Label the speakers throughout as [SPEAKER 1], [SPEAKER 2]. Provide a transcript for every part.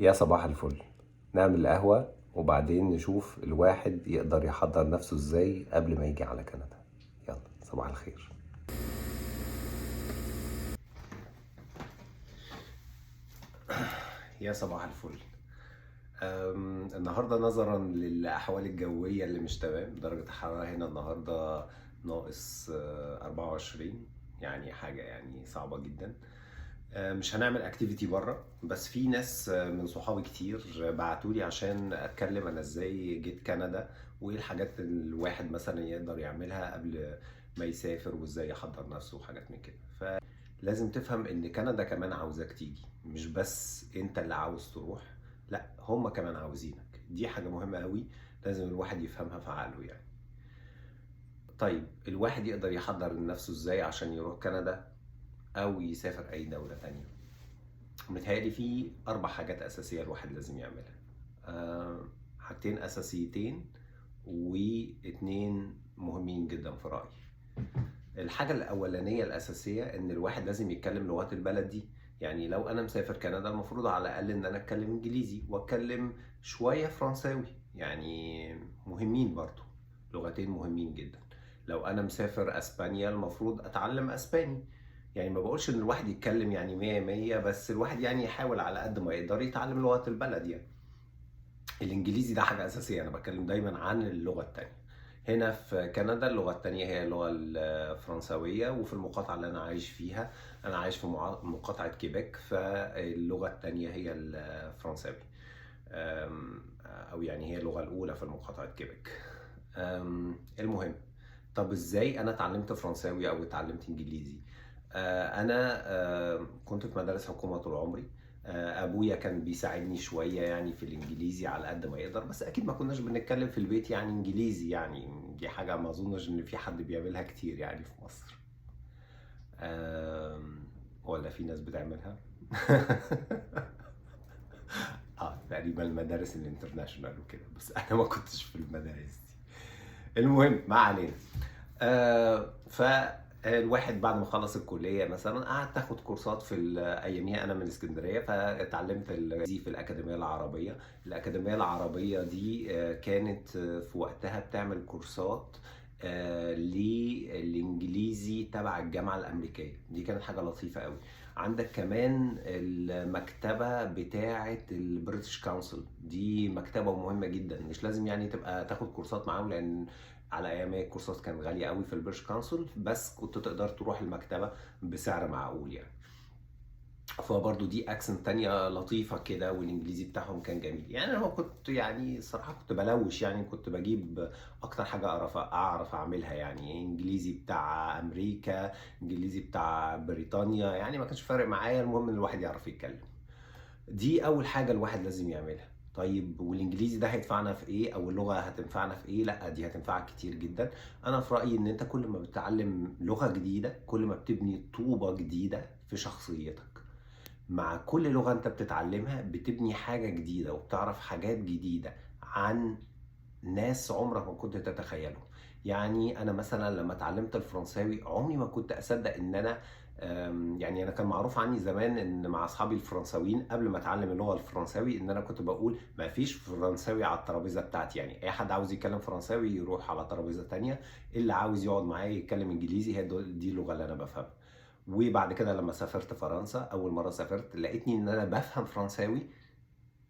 [SPEAKER 1] يا صباح الفل. نعمل قهوة وبعدين نشوف الواحد يقدر يحضر نفسه ازاي قبل ما يجي على كندا. يلا صباح الخير. يا صباح الفل. النهارده نظرا للاحوال الجوية اللي مش تمام، درجه الحرارة هنا النهارده ناقص 24، يعني حاجة يعني صعبة جدا. مش هنعمل activity بره، بس في ناس من صحابي كتير بعتولي عشان اتكلم انا ازاي جيت كندا وايه الحاجات اللي الواحد مثلا يقدر يعملها قبل ما يسافر وازاي يحضر نفسه وحاجات من كده. فلازم تفهم ان كندا كمان عاوزاك تيجي، مش بس انت اللي عاوز تروح، لا هم كمان عاوزينك. دي حاجة مهمة قوي لازم الواحد يفهمها في عقله يعني. طيب الواحد يقدر يحضر نفسه ازاي عشان يروح كندا او يسافر اي دولة تانية؟ متهيألي في 4 حاجات أساسية الواحد لازم يعملها. حاجتين أساسيتين واتنين مهمين جدا في رأيي. الحاجة الأولانية الأساسية إن الواحد لازم يتكلم لغات البلد دي. يعني لو أنا مسافر كندا المفروض على الأقل إن أنا أتكلم إنجليزي وأتكلم شوية فرنساوي، يعني مهمين برضو، لغتين مهمين جدا. لو أنا مسافر أسبانيا المفروض أتعلم أسباني. يعني ما بقولش إن الواحد يتكلم يعني 100-100، بس الواحد يعني يحاول على قد ما يقدر يتعلم لغات البلد. يعني الإنجليزي ده حاجة أساسية، أنا بتكلم دايما عن اللغة التانية. هنا في كندا اللغة التانية هي اللغة الفرنساوية، وفي المقاطعة اللي أنا عايش فيها، أنا عايش في مقاطعة كيبك، فاللغة التانية هي الفرنساوي، أو يعني هي اللغة الأولى في مقاطعة كيبك. المهم، طب إزاي أنا اتعلمت فرنساوي أو اتعلمت إنجليزي؟ أنا كنت في مدارس حكومة طول عمري. أبويا كان بيساعدني شوية يعني في الإنجليزي على قد ما يقدر، بس أكيد ما كناش بنتكلم في البيت يعني إنجليزي، يعني دي حاجة ما أظنش إن في حد بيعملها كتير يعني في مصر. ولا في ناس بتعملها؟ تقريبا المدارس ال international وكده، بس أنا ما كنتش في المدارس دي. المهم ما علينا. فالواحد بعد ما خلص الكلية مثلا قعدت اخد كورسات في اياميها، انا من اسكندرية فتعلمت دي في الأكاديمية العربية. الأكاديمية العربية دي كانت في وقتها بتعمل كورسات للإنجليزي تبع الجامعة الأمريكية، دي كانت حاجة لطيفة قوي. عندك كمان المكتبة بتاعة ال British Council، دي مكتبة مهمة جدا، مش لازم يعني تبقى تاخد كورسات معاهم، لأن على أيام الكورسات كانت غالية قوي في ال British Council، بس كنت تقدر تروح المكتبة بسعر معقول يعني. فبرضو دي accent تانية لطيفة كده، والإنجليزي بتاعهم كان جميل. يعني أنا كنت يعني الصراحة كنت بلوش، يعني كنت بجيب أكتر حاجة أعرف أعملها، يعني إنجليزي بتاع أمريكا، إنجليزي بتاع بريطانيا، يعني ما كانش فارق معايا، المهم إن الواحد يعرف يتكلم. دي أول حاجة الواحد لازم يعملها. طيب والإنجليزي ده هيدفعنا في إيه؟ أو اللغة هتنفعنا في إيه؟ لا دي هتنفعك كتير جدا. أنا في رأيي إن أنت كل ما بتتعلم لغة جديدة كل ما بتبني طوبة جديدة في شخصيتك. مع كل لغة أنت بتتعلمها بتبني حاجة جديدة وبتعرف حاجات جديدة عن ناس عمرك ما كنت تتخيلهم. يعني أنا مثلا لما اتعلمت الفرنساوي عمري ما كنت أصدق إن أنا، يعني أنا كان معروف عني زمان إن مع أصحابي الفرنساويين قبل ما أتعلم اللغة الفرنساوي إن أنا كنت بقول ما فيش فرنساوي على الترابيزة بتاعتي، يعني أي حد عاوز يتكلم فرنساوي يروح على ترابيزة تانية، اللي عاوز يقعد معايا يتكلم إنجليزي، هي دي اللغة اللي أنا بفهمها. وبعد كده لما سافرت فرنسا أول مرة سافرت لقيتني إن أنا بفهم فرنساوي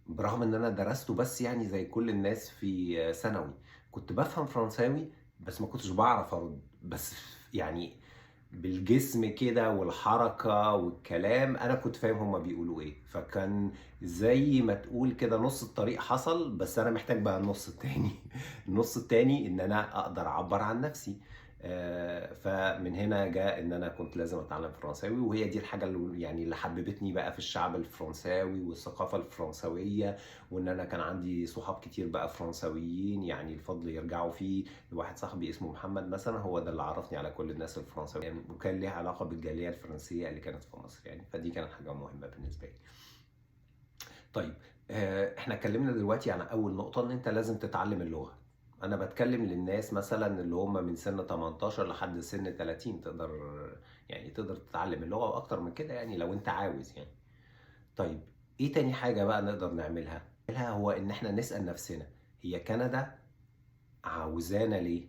[SPEAKER 1] برغم إن أنا درسته بس يعني زي كل الناس في ثانوي، كنت بفهم فرنساوي بس ما كنتش بعرف أرد، بس يعني بالجسم كده والحركة والكلام أنا كنت فاهم هما بيقولوا إيه. فكان زي ما تقول كده نص الطريق حصل، بس أنا محتاج بقى النص التاني. النص التاني إن أنا أقدر أعبر عن نفسي. فمن هنا جاء إن أنا كنت لازم أتعلم فرنساوي، وهي دي الحاجة اللي حببتني بقى في الشعب الفرنساوي والثقافة الفرنساوية، وإن أنا كان عندي صحاب كتير بقى فرنساويين، يعني الفضل يرجعوا فيه لواحد صاحبي اسمه محمد مثلا، هو ده اللي عرفني على كل الناس الفرنساويين، وكان ليه علاقة بالجالية الفرنسية اللي كانت في مصر يعني، فدي كانت حاجة مهمة بالنسبة لي. طيب احنا اتكلمنا دلوقتي عن أول نقطة، إن أنت لازم تتعلم اللغة. أنا بتكلم للناس مثلاً اللي هم من سن 18 لحد سن 30، تقدر تتعلم اللغة وأكتر من كده يعني لو أنت عاوز يعني. طيب ايه تاني حاجة بقى نقدر نعملها؟ هو ان احنا نسأل نفسنا، هي كندا عاوزانا ليه؟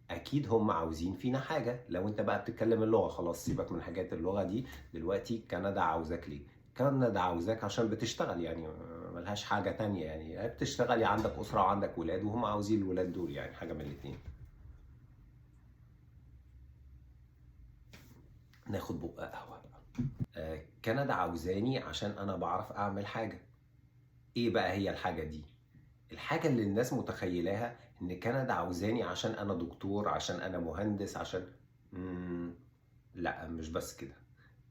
[SPEAKER 1] اكيد هم عاوزين فينا حاجة. لو انت بقى بتتكلم اللغة خلاص سيبك من حاجات اللغة دي دلوقتي، كندا عاوزاك ليه؟ كندا عاوزاك عشان بتشتغل، يعني ملهاش حاجة تانية، يعني بتشتغل، عندك أسرة وعندك ولاد، وهم عاوزين الولاد دول، يعني حاجة من الاتنين. ناخد بق قهوة بقى. كندا عاوزاني عشان أنا بعرف أعمل حاجة. إيه بقى هي الحاجة دي؟ الحاجة اللي الناس متخيلاها إن كندا عاوزاني عشان أنا دكتور، عشان أنا مهندس، عشان لا، مش بس كده،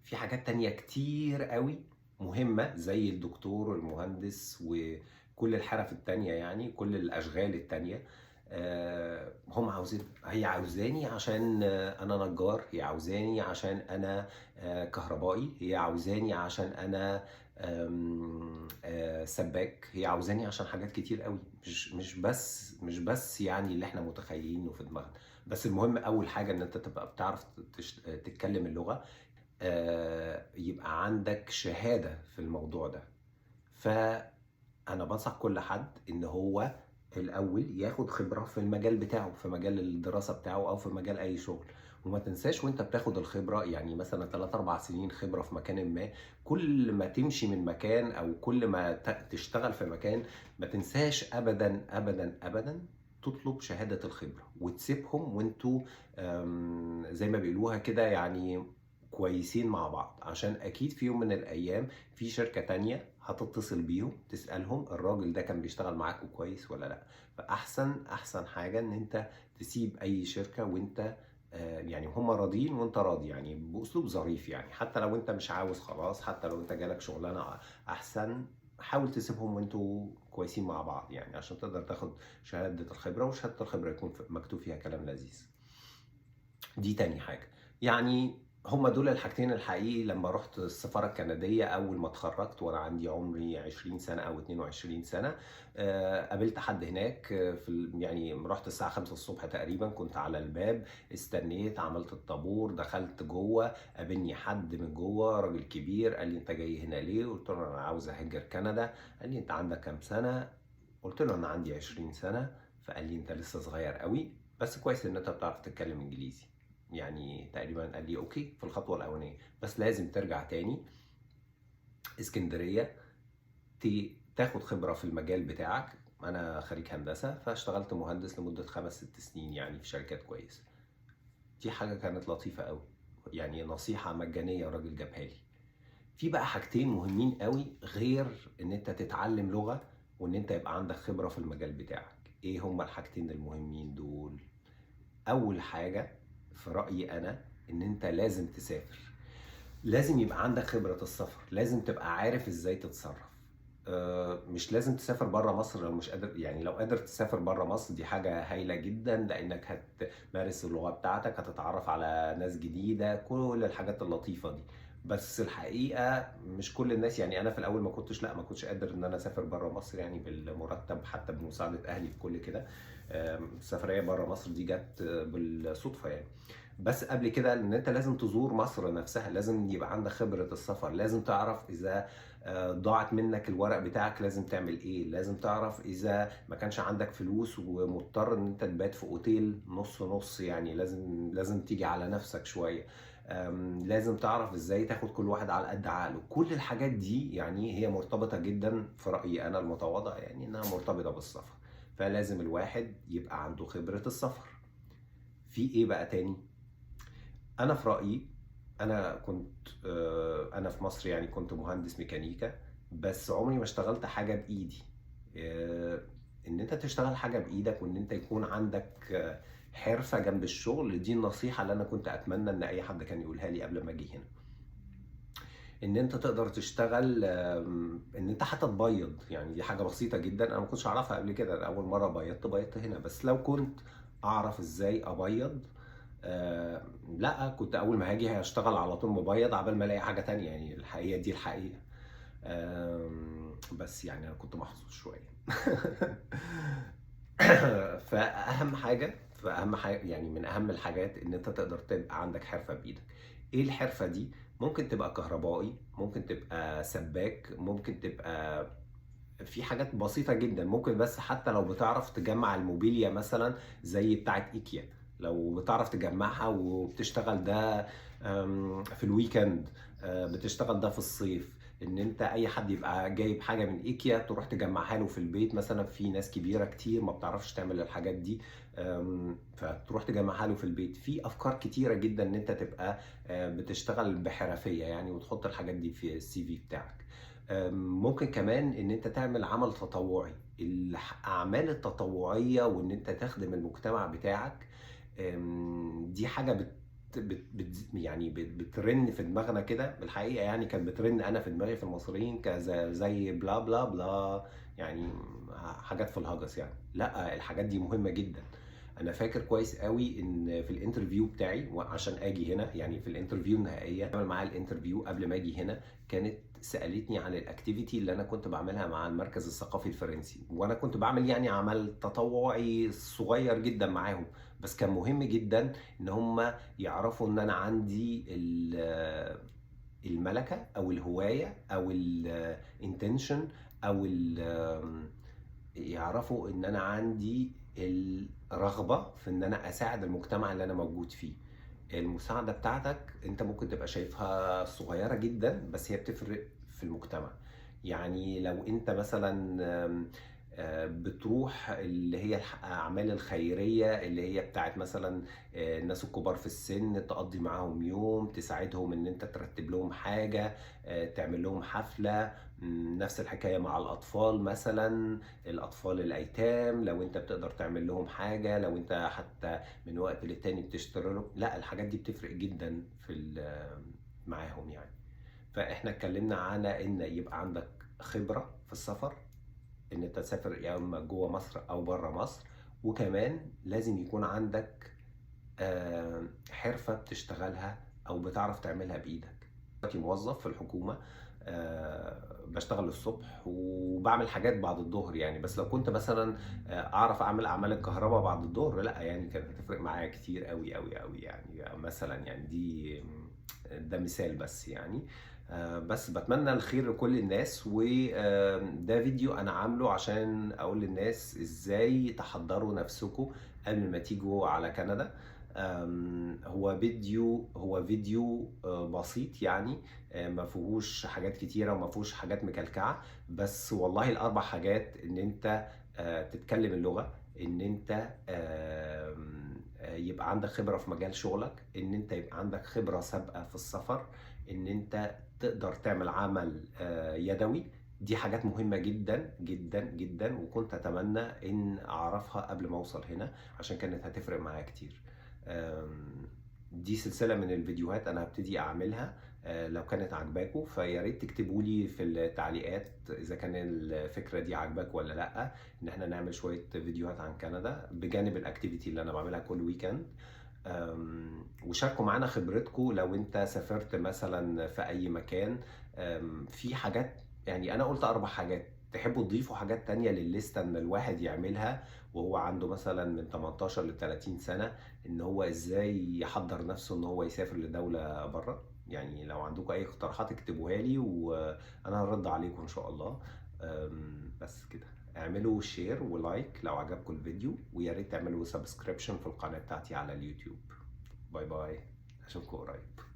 [SPEAKER 1] في حاجات تانية كتير قوي مهمة زي الدكتور والمهندس وكل الحرف التانية، يعني كل الأشغال التانية. هم عاوزين، هي عاوزاني عشان أنا نجار، هي عاوزاني عشان أنا كهربائي، هي عاوزاني عشان أنا سباك، هي عاوزاني عشان حاجات كتير قوي، مش بس يعني اللي احنا متخيلينه في دماغنا. بس المهم أول حاجة إن أنت تبقى بتعرف تتكلم اللغة، يبقى عندك شهادة في الموضوع ده. فأنا بنصح كل حد إن هو الأول ياخد خبرة في المجال بتاعه، في مجال الدراسة بتاعه أو في مجال أي شغل. وما تنساش وانت بتاخد الخبرة، يعني مثلا 3-4 سنين خبرة في مكان ما، كل ما تمشي من مكان أو كل ما تشتغل في مكان، ما تنساش أبدا أبدا أبدا تطلب شهادة الخبرة وتسيبهم وانتوا زي ما بيقولوها كده يعني كويسين مع بعض، عشان أكيد في يوم من الأيام في شركة تانية هتتصل بيهم تسألهم الراجل ده كان بيشتغل معاكم كويس ولا لا. فأحسن حاجة إن أنت تسيب أي شركة وأنت يعني هم راضيين وأنت راضي، يعني بأسلوب ظريف، يعني حتى لو أنت مش عاوز خلاص، حتى لو أنت جالك شغلانة أحسن، حاول تسيبهم وأنتوا كويسين مع بعض، يعني عشان تقدر تاخد شهادة الخبرة، وشهادة الخبرة يكون مكتوب فيها كلام لذيذ. دي تاني حاجة. يعني هما دول الحاجتين الحقيقي. لما رحت السفارة الكندية أول ما اتخرجت وأنا عندي عمري 20 سنة أو 22 سنة، قابلت حد هناك، يعني رحت الساعة 5 الصبح تقريبا، كنت على الباب، استنيت، عملت الطابور، دخلت جوه، قابلني حد من جوه، راجل كبير، قال لي أنت جاي هنا ليه؟ قلت له أنا عاوز أهاجر كندا. قال لي أنت عندك كام سنة؟ قلت له أنا عندي 20 سنة. فقال لي أنت لسه صغير قوي، بس كويس إن أنت بتعرف تتكلم إنجليزي. يعني تقريبا قال لي okay في الخطوة الأولانية، بس لازم ترجع تاني اسكندرية تاخد خبرة في المجال بتاعك. أنا خريج هندسة، فاشتغلت مهندس لمدة 5-6 سنين يعني في شركات كويسة. دي حاجة كانت لطيفة قوي، يعني نصيحة مجانية الراجل جابها لي. في بقى حاجتين مهمين قوي غير إن أنت تتعلم لغة وإن أنت يبقى عندك خبرة في المجال بتاعك. إيه هما الحاجتين المهمين دول؟ أول حاجة في رأيي أنا إن أنت لازم تسافر، لازم يبقى عندك خبرة السفر، لازم تبقى عارف إزاي تتصرف. مش لازم تسافر برا مصر لو مش قادر، يعني لو قادر تسافر برا مصر دي حاجة هايلة جدا، لأنك هتمارس اللغة بتاعتك، هتتعرف على ناس جديدة، كل الحاجات اللطيفة دي. بس الحقيقة مش كل الناس، يعني أنا في الأول ما كنتش قادر إن أنا أسافر برا مصر، يعني بالمرتب حتى بمساعدة أهلي بكل كده. السفرية برا مصر دي جت بالصدفة يعني. بس قبل كده إن أنت لازم تزور مصر نفسها، لازم يبقى عندك خبرة السفر، لازم تعرف إذا ضاعت منك الورق بتاعك لازم تعمل إيه، لازم تعرف إذا ما كانش عندك فلوس ومضطر إن أنت تبات في أوتيل نص نص، يعني لازم تيجي على نفسك شوية. لازم تعرف إزاي تاخد كل واحد على قد عقله. كل الحاجات دي يعني هي مرتبطة جدا في رأيي أنا المتواضع، يعني إنها مرتبطة بالسفر، فلازم الواحد يبقى عنده خبرة السفر. في إيه بقى تاني؟ أنا في رأيي، أنا كنت أنا في مصر يعني كنت مهندس ميكانيكا، بس عمري ما اشتغلت حاجة بإيدي. إن أنت تشتغل حاجة بإيدك وإن أنت يكون عندك حرفة جنب الشغل، دي النصيحة اللي أنا كنت أتمنى إن أي حد كان يقولها لي قبل ما أجي هنا. إن أنت تقدر تشتغل، إن أنت حتى تبيض، يعني دي حاجة بسيطة جدا أنا ما كنتش أعرفها قبل كده. أنا أول مرة بيضت هنا، بس لو كنت أعرف إزاي أبيض، لا كنت أول ما هاجي هشتغل على طول مبيض عبال ما ألاقي حاجة تانية، يعني الحقيقة دي الحقيقة. بس يعني أنا كنت محظوظ شوية. فأهم حاجة يعني من أهم الحاجات إن أنت تقدر تبقى عندك حرفة بإيدك. ايه الحرفة دي؟ ممكن تبقى كهربائي، ممكن تبقى سباك، ممكن تبقى في حاجات بسيطة جدا، ممكن بس حتى لو بتعرف تجمع الموبيليا مثلا زي بتاعة ايكيا، لو بتعرف تجمعها وبتشتغل ده في ال weekend، بتشتغل ده في الصيف، ان انت اي حد يبقى جايب حاجة من ايكيا تروح تجمعها له في البيت مثلا. في ناس كبيرة كتير ما بتعرفش تعمل الحاجات دي، فتروح تجمعها له في البيت. في افكار كتيرة جدا ان انت تبقى بتشتغل بحرفية يعني، وتحط الحاجات دي في ال CV بتاعك. ممكن كمان ان انت تعمل عمل تطوعي. الاعمال التطوعية وان انت تخدم المجتمع بتاعك، دي حاجة بت بت بت يعني بترن في دماغنا كده بالحقيقة، يعني كانت بترن انا في دماغي في المصريين كذا زي blah blah blah، يعني حاجات في الهجس يعني. لا، الحاجات دي مهمة جدا. انا فاكر كويس قوي ان في ال interview بتاعي وعشان اجي هنا، يعني في ال interview النهائية عمل معايا ال interview قبل ما اجي هنا، كانت سالتني عن ال activity اللي انا كنت بعملها مع المركز الثقافي الفرنسي، وانا كنت بعمل يعني عمل تطوعي صغير جدا معاهم، بس كان مهم جدا ان هم يعرفوا ان انا عندي الملكة او الهواية او ال intention او يعرفوا ان انا عندي الرغبة في ان انا اساعد المجتمع اللي انا موجود فيه. المساعدة بتاعتك انت ممكن تبقى شايفها صغيرة جدا، بس هي بتفرق في المجتمع. يعني لو انت مثلا بتروح اللي هي الاعمال الخيرية اللي هي بتاعت مثلا الناس الكبار في السن، تقضي معاهم يوم، تساعدهم ان انت ترتب لهم حاجة، تعمل لهم حفلة. نفس الحكاية مع الاطفال مثلا، الاطفال الايتام، لو انت بتقدر تعمل لهم حاجة، لو انت حتى من وقت للتاني بتشتري لهم، لا الحاجات دي بتفرق جدا في معاهم يعني. فاحنا اتكلمنا على ان يبقى عندك خبرة في السفر، ان انت تسافر يا اما جوه مصر او بره مصر، وكمان لازم يكون عندك حرفة بتشتغلها او بتعرف تعملها بايدك. دلوقتي موظف في الحكومة، بشتغل الصبح وبعمل حاجات بعد الظهر يعني، بس لو كنت مثلا اعرف اعمل اعمال الكهرباء بعد الظهر، لا يعني كانت هتفرق معايا كتير قوي قوي قوي يعني. مثلا يعني ده مثال بس يعني. بس بتمنى الخير لكل الناس، وده فيديو انا عامله عشان اقول للناس ازاي تحضروا نفسكم قبل ما تيجوا على كندا. هو فيديو بسيط يعني، ما فيهوش حاجات كتيرة وما فيهوش حاجات مكلكعة، بس والله الأربع حاجات إن أنت تتكلم اللغة، إن أنت يبقى عندك خبرة في مجال شغلك، إن أنت يبقى عندك خبرة سابقة في السفر، إن أنت تقدر تعمل عمل يدوي. دي حاجات مهمة جدا جدا جدا، وكنت أتمنى إن أعرفها قبل ما أوصل هنا عشان كانت هتفرق معايا كتير. دي سلسلة من الفيديوهات أنا هبتدي أعملها، لو كانت عجباكم فيا ريت تكتبوا لي في التعليقات إذا كان الفكرة دي عجباك ولا لأ، إن إحنا نعمل شوية فيديوهات عن كندا بجانب ال activity اللي أنا بعملها كل weekend. وشاركوا معانا خبرتكم لو أنت سافرت مثلا في أي مكان. في حاجات، يعني أنا قلت 4 حاجات، تحبوا تضيفوا حاجات تانية للليستة إن الواحد يعملها وهو عنده مثلا من 18 ل 30 سنة، إن هو إزاي يحضر نفسه إن هو يسافر لدولة بره. يعني لو عندكم أي اقتراحات اكتبوها لي وأنا هرد عليكم إن شاء الله. بس كده، اعملوا share و like لو عجبكم الفيديو، ويا ريت تعملوا subscription في القناة بتاعتي على اليوتيوب. bye bye، أشوفكم قريب.